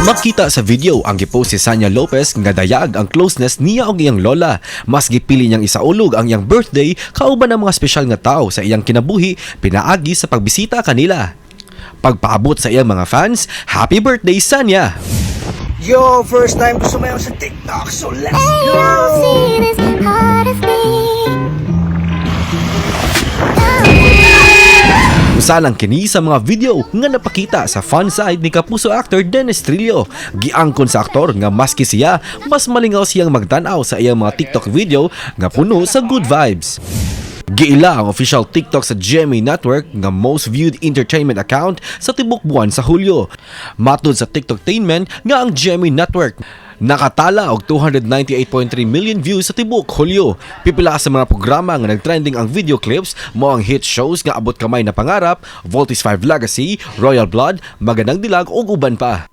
Makita sa video ang gipost si Sanya Lopez nga dayag ang closeness niya og iyang lola. Mas gipili niyang isaulog ang iyang birthday kauban ng mga espesyal nga tao sa iyang kinabuhi pinaagi sa pagbisita kanila. Pagpaabot sa iyang mga fans, "Happy birthday, Sanya!" Yo, first time ko sumayaw sa TikTok, so let's go! See this heart of me. Usa lang kini sa mga video nga napakita sa fan side ni Kapuso actor Dennis Trillo. Giangkon sa aktor nga maski siya, mas malingaw siyang magtan-aw sa iyang mga TikTok video nga puno sa good vibes. Giila ang official TikTok sa GMA Network nga most viewed entertainment account sa tibok buwan sa Hulyo. Matod sa TikToktainment nga ang GMA Network nakatala og 298.3 million views sa tibok Hulyo. Pipila sa mga programa nga nagtrending ang video clips mao ang hit shows nga Abot Kamay na Pangarap, Voltes 5 Legacy, Royal Blood, Magandang Dilag ug uban pa.